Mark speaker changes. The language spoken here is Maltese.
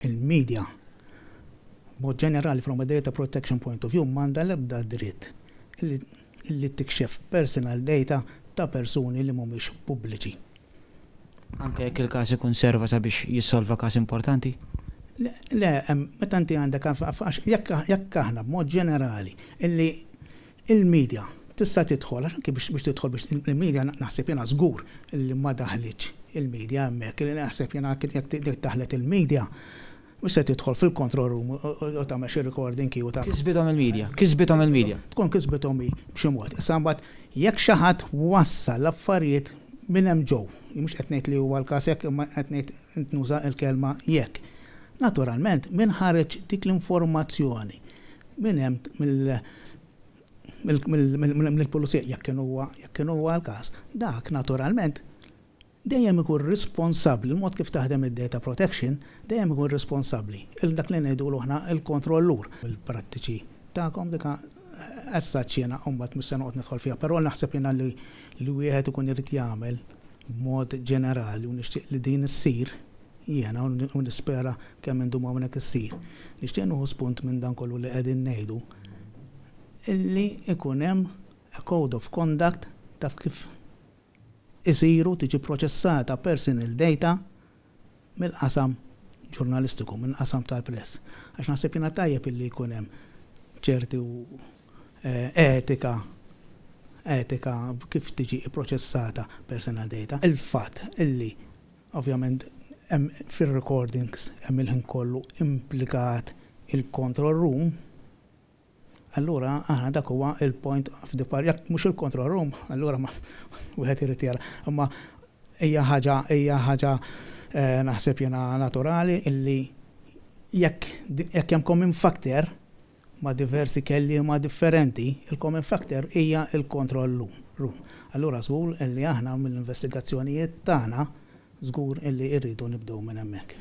Speaker 1: Il-media, b'mod ġenerali, from a data protection point of view, m'għandha l-ebda dritt illi tikxef personal data ta' persuni li mhumiex pubbliċi.
Speaker 2: Anke jekk il-każ ikun serva sabiex jissolva każ importanti?
Speaker 1: Le, meta inti għandek, għax jekk aħna b'mod ġenerali illi il-media tista' tidħol, għax anke biex tidħol biex il-media, naħseb jiena żgur illi ma daħlitx il-media hemmhekk, li naħseb jiena jekk daħlet il-media, mhux se tidħol fil-control room u tagħmel xi recording u ta'
Speaker 2: Kisbithom il-media, kisbithom il-media.
Speaker 1: Tkun kisbithom hi b'xi mod. Issa mbagħad jekk xi ħadd wassal l-affarijiet minn hemm ġew, mhux qed ngħid li huwa l-każ hekk, imma qed ngħid, nuża l-kelma "jekk". Naturalment, min ħareġ dik l-informazzjoni minn hemm mill-pulizija, jekk kien huwa l-każ, dak naturalment dejjem ikun responsabbli, il-mod kif taħdem id-data protection, dejjem ikun responsabbli. Il-dak li ngħidu aħna il-kontrollur. Il-prattiċi tagħkom dika essa ċena mbagħad mhux se noqgħod nidħol fiha, però naħseb jiena li wieħed ikun irid jagħmel b'mod ġenerali u nixtieq li din issir jiena u nispera kemm indum hawnhekk issir. Nixtieq nieħu spunt minn dan kollu li qegħdin ngħidu illi ikun hemm a code of conduct taf kif isiru, tiġi proċessata personal data mill-qasam ġurnalistiku, minn qasam tal-press. Għax naħseb jiena tajjeb illi jkun hemm ċerti etika kif tiġi proċessata personal data. Il-fatt illi ovvjament fil-recordings hemm il-ħin kollu implikat il-control room, allura aħna dak huwa il-point of departure. Jekk mhux il-control room, allura ma wieħed irid jara. Imma hija ħaġa, naħseb jiena naturali illi jekk hemm common factor ma' diversi kelliema differenti, il-common factor hija il-control room. Allura żgur illi aħna mill-investigazzjonijiet tagħna żgur illi rridu nibdew minn hemmhekk.